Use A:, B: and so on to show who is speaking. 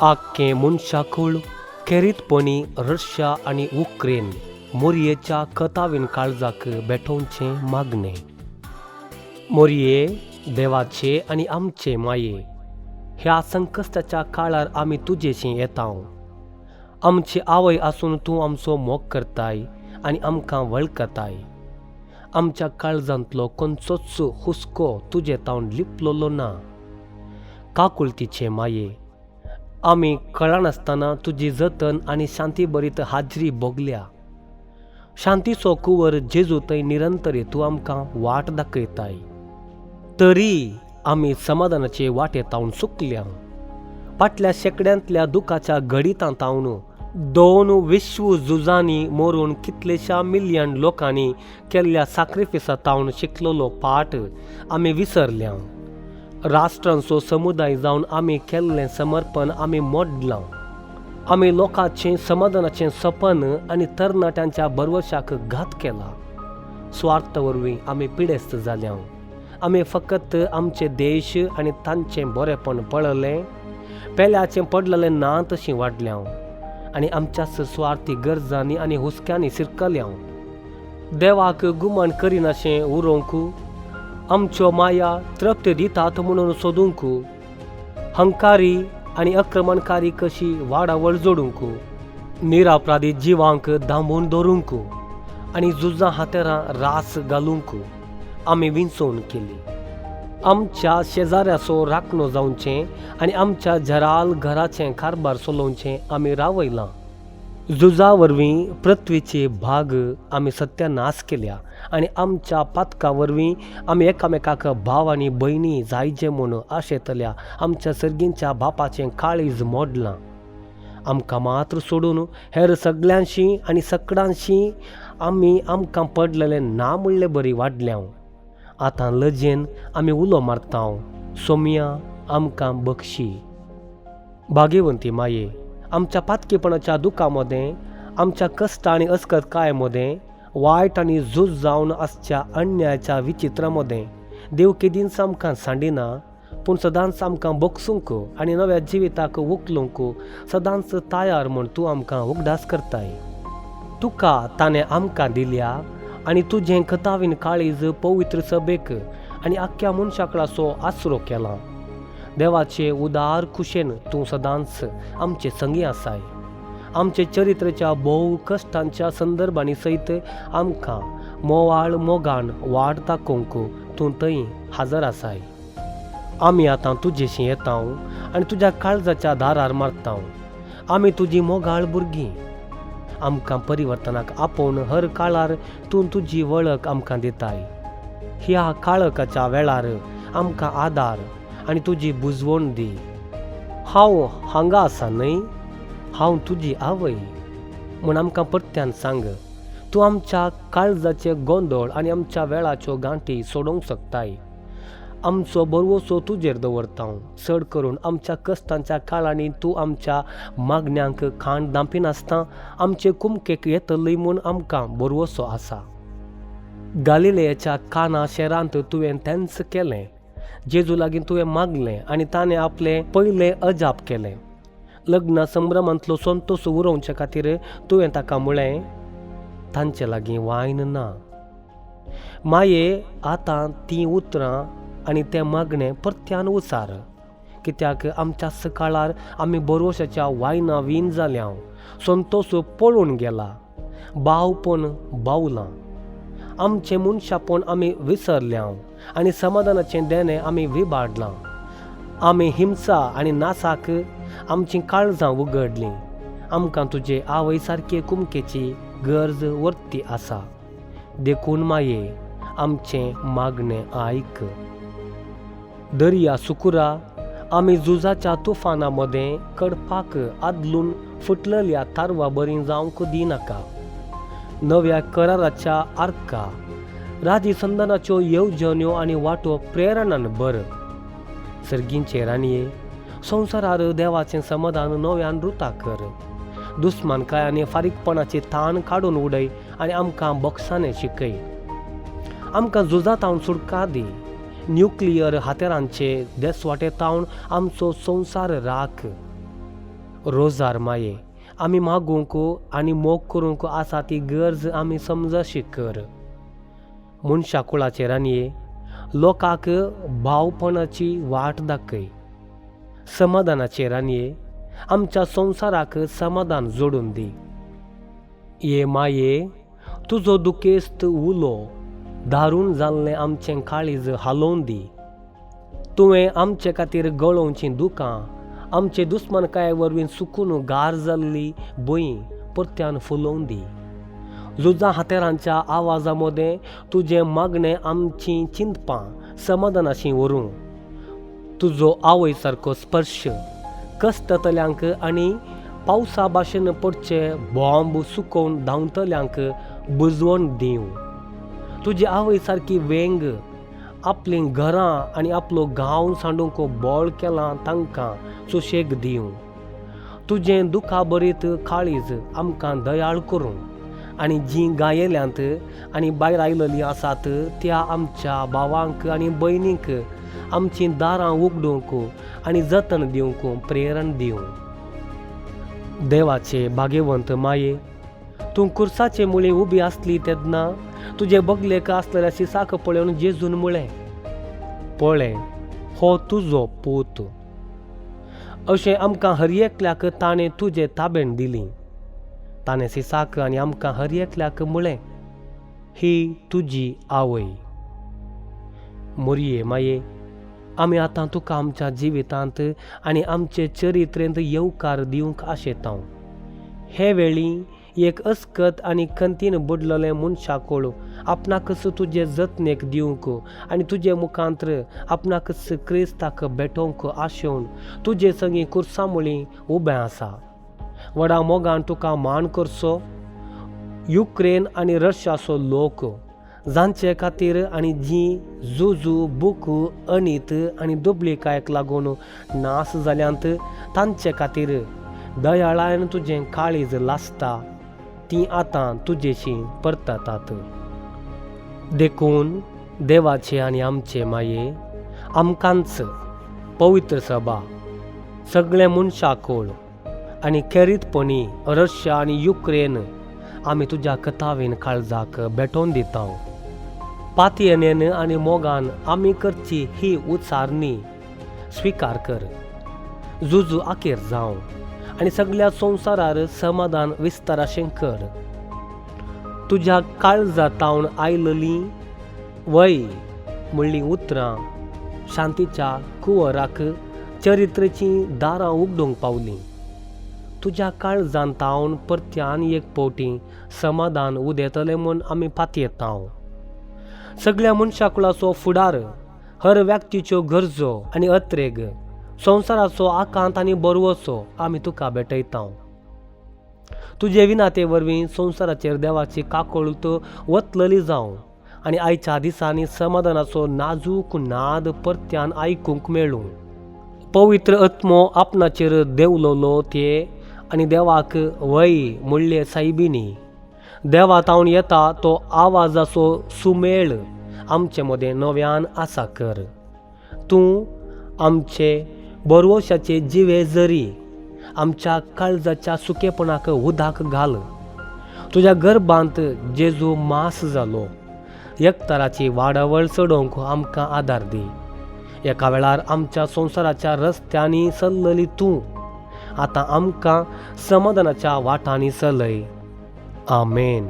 A: आख्खें मनशाकूळ खेरीतपणी रशिया आनी उक्रेन मोरयेच्या कथावीन काळजाक भेटोवचें मागणें. मोरये देवाचे आनी आमचे माये, ह्या संकश्टाच्या काळार आमी तुजेशी येता. आमची आवय आसून तूं आमचो मोग करताय आनी आमकां वळखताय. आमच्या काळजांतलो खंयचोच हुस्को तुजे तावन लिपलोलो ना. काकुळतीचे माये, आमी कळनासतना तुजी जतन आनी शांती भरीत हाजरी भोगल्या. शांतीचो कुंवर जेजू थंय निरंतर तूं आमकां वाट दाखयताय, तरी आमी समाधानाचे वाटे तावन चुकल्या. फाटल्या शेंकड्यांतल्या दुखाच्या घडितां तावन दोन विश्व झुजांनी मरून कितलेशा मिलियन लोकांनी केल्ल्या साक्रिफिसा तावन शिकलेलो पाठ आमी विसरल्या. राष्ट्रांचो समुदाय जावन आमी केल्लें समर्पण आमी मोडलां. आमी लोकांचें समाधानाचें सपन आनी तरणाट्यांच्या भरवशाक घात केला. स्वार्थ वरवीं आमी पिडेस्त जाल्या. आमी फकत आमचे देश आनी तांचें बरेपण पळयलें, पेल्याचें पडलेलें ना तशी वाडल्या आनी आमच्याच सुवार्थी गरजांनी आनी हुस्क्यांनी शिरकल्या. देवाक गुमान करिनाशें उरोवंक, आमच्यो माया तृप्ती दितात म्हणून सोदूंक, हंकारी आनी आक्रमणकारी कशी वाडावळ जोडूंक, निरापराधी जिवांक दांबून दवरूंक आनी झुजां हातेरां रास घालूंक आमी विंचवण केली. आमच्या शेजाऱ्याचो राखणो जावचें आनी आमच्या झराल घराचें कारभार चलोवचें आमी रावयलां. झुजा वरवीं पृथ्वीचे भाग आमी सत्यानाश केल्या आनी आमच्या पातका वरवीं आमी एकामेकाक भाव आनी भयणी जायजे म्हूण आशेतल्या आमच्या सर्गींच्या बापाचें काळीज मोडलां. आमकां मात्र सोडून हेर सगल्यांशी आनी सकडांशी आमी आमकां पडलेलें ना म्हणले बरी वाडल्या. आतां लजेन आमी उलो मारता, सोमया आमकां बक्षी. भाग्यवंती माये, आमच्या पातकेपणाच्या दुखा मदें, आमच्या कश्ट आनी अस्कतकाय मदें, वायट आनी झूज जावन आसच्या अन्यायाच्या विचित्रा मदें देव केदींच आमकां सांडिना, पूण सदांच आमकां बगसूंक आनी नव्या जिविताक उखलूंक सदांच तयार म्हूण तूं आमकां उगडास करताय. तुका ताणें आमकां दिल्या आनी तुजें कथावीन काळीज पवित्र सभेक आनी आख्ख्या मनशाकळाचो आसरो केला. देवाचे उदार खुशेन तूं सदांच आमचे संगी आसाय. आमचे चरित्राच्या भोव कश्टांच्या संदर्भांनी सयत आमकां मोवाळ मोगान वाट दाखोवंक तूं थंय हाजर आसाय. आमी आतां तुजेशी येता आनी तुज्या काळजाच्या दारार मारता. आमी तुजी मोगाळ भुरगीं. आमकां परिवर्तनाक आपोवन हर काळार तूं तुजी वळख आमकां दिताय. ह्या काळखाच्या वेळार आमकां आदार आनी तुजी बुजवण दी. हांव हांगा आसा न्हय, हांव तुजी आवय म्हूण आमकां परत्यान सांग. तूं आमच्या काळजाचे गोंदळ आनी आमच्या वेळाच्यो गांठी सोडोवंक शकताय. आमचो भरवसो तुजेर दवरता. चड करून आमच्या कश्टांच्या काळांनी तूं आमच्या मागण्यांक खाण दांपिनासतना आमचे कुमकेक येतली म्हूण आमकां भरवसो आसा. गालिलेयाच्या काना शेरांत तुवें तेंच केलें. जेजू लागीं तुवें मागलें आनी ताणें आपलें पयलें अजाप केलें. लग्न संभ्रमांतलो संतोश उरोवचे खातीर तुवें ताका म्हळें, तांचे लागीं वायन ना. माये, आतां तीं उतरां आनी तें मागणें परत्यान उचार, कित्याक आमच्या काळार आमी भरवशाच्या वायना वीन जाल्या. संतोश पळून गेला, भावपण बावलां. आमचें मनशापण आमी विसरल्या आनी समाधानाचें देणें आमी विबाडलां. आमी हिंसा आनी नासाक आमचीं काळजां उगडलीं. आमकां तुजे आवय सारके कुमकेची गरज वर्ती आसा. देखून माये, आमचें मागणें आयक. दर्या सुकुरा, आमी झुजाच्या तुफाना मदें कडपाक आदलून फुटलेल्या तारवा बरी जावंक दिनाका. नव्या कराराच्या आर्का, राजीसंधानाच्यो येवजण्यो आनी वाटो प्रेरणान भर. सर्गींचे राणये, संवसारार देवाचें समाधान नव्यान रुता कर. दुस्मानकाय आनी फारीकपणाची ताण काडून उडय आनी आमकां बक्षाने शिकय. आमकां झुजा तावन सुटका दी. न्युक्लियर हातेरांचे देसवाटे तावन आमचो संवसार राख. रोजार माये, आमी मागूंक आनी मोग करूंक आसा ती गरज आमी समजशी कर. मनशा कुळाचेर आनी लोकांक भावपणाची वाट दाखय. समाधानाचेर आनी आमच्या संवसाराक समाधान जोडून दी. ये माये, तुजो दुखेस्त उलो दारून जाल्लें आमचें काळीज हालोवन दी. तुवें आमचे खातीर गळोवचीं दुकां आमचे दुस्मानकाये वरवीं सुकून गार जाल्ली भंय परत्यान फुलोवन दी. झुजां हातेरांच्या आवाजा मदें तुजें मागणें आमचीं चिंतपां समाधानाशी व्हरूं. तुजो आवय सारको स्पर्श कश्टतल्यांक आनी पावसा भाशेन पडचे बॉम्ब सुकोवन धांवतल्यांक बुजवण दिवं. तुजी आवय सारकी वेंग आपलीं घरां आनी आपलो गांव सांडूंक बळ केलां तांकां सुशेग दिवं. तुजें दुखा भरीत काळीज आमकां दयाळ करूं आनी जीं गायल्यांत आनी भायर आयलेलीं आसात त्या आमच्या भावांक आनी भयणींक आमचीं दारां उगडूंक आनी जतन दिवंक प्रेरण दिवं. देवाचे भाग्यवंत माये, तूं कुर्साचे मुळी उबी आसली तेन्ना तुजे बगलेक आसलेल्या शिसाक पळोवन जेजून म्हळें, पळय हो तुजो पूत. अशें आमकां हर एकल्याक ताणें तुजे ताबेन दिली. ताणें सिसाक आनी आमकां हर एकल्याक म्हळें, ही तुजी आवय. मोरये माये, आमी आतां तुका आमच्या जिवितांत आनी आमचे चरित्रेंत येवकार दिवंक आशेता. हे वेळी एक अस्कत आनी खंतीन बुडलेलें मनशाकूळ आपणाकच तुजे जतनेक दिवंक आनी तुजे मुखांत्र आपणाकच क्रिस्ताक भेटोवंक आशेवन तुजे संगी कुर्सा मुळी उबें आसा. व्हडा मोगान तुका मान करचो युक्रेन आनी रशियाचो लोक जांचे खातीर आनी जीं जुजू बुक अनीत आनी दुबळीकायक लागून नास जाल्यांत तांचे खातीर दयाळान तुजें काळीज लासता तीं आतां तुजेशी परततात. देखून देवाचे आनी आमचे माये, आमकांच पवित्र सभा सगळे मनशाकूळ आनी खेरीतपणी रशिया आनी युक्रेन आमी तुज्या कथावीन काळजाक भेटोवन दिता. पातयेनेन आनी मोगान आमी करची ही उचारणी स्विकार कर. जुजू आखेर जावं आनी सगळ्या संवसारार समाधान विस्ताराशें कर. तुज्या काळजा तावन आयलली वय म्हणलीं उतरां शांतीच्या कुंवराक चरित्रेचीं दारां उगडूंक पावलीं. तुज्या काळजान तावन परत्यान एक फावटी समाधान उदेतलें म्हूण आमी पातयेता. सगळ्या मनशाकुळाचो फुडार, हर व्यक्तीच्यो गरजो आनी अत्रेग, संवसाराचो आकांत आनी बरवसो आमी तुका भेटयता. तुजे विनाते वरवीं संवसाराचेर देवाची काकळूत वतलली जावं आनी आयच्या दिसांनी समाधानाचो नाजूक नाद परत्यान आयकूंक मेळूं. पवित्र आत्मो आपणाचेर देंवलोलो ते आनी देवाक वय म्हणले सायबिनी देवा तावन येता तो आवाजाचो सुमेळ आमचे मदें नव्यान आसा कर. तूं आमचे बरवशाचे जिवे जरी आमच्या काळजाच्या सुकेपणाक उदक घाल. तुज्या गर्भांत जेजू मास जालो. एकताराची वाडावळ चडोवंक आमकां आदार दी. एका वेळार आमच्या संवसाराच्या रस्त्यांनी चल्लली तूं आतां आमकां समाधानाच्या वाटांनी चलय. आमेन.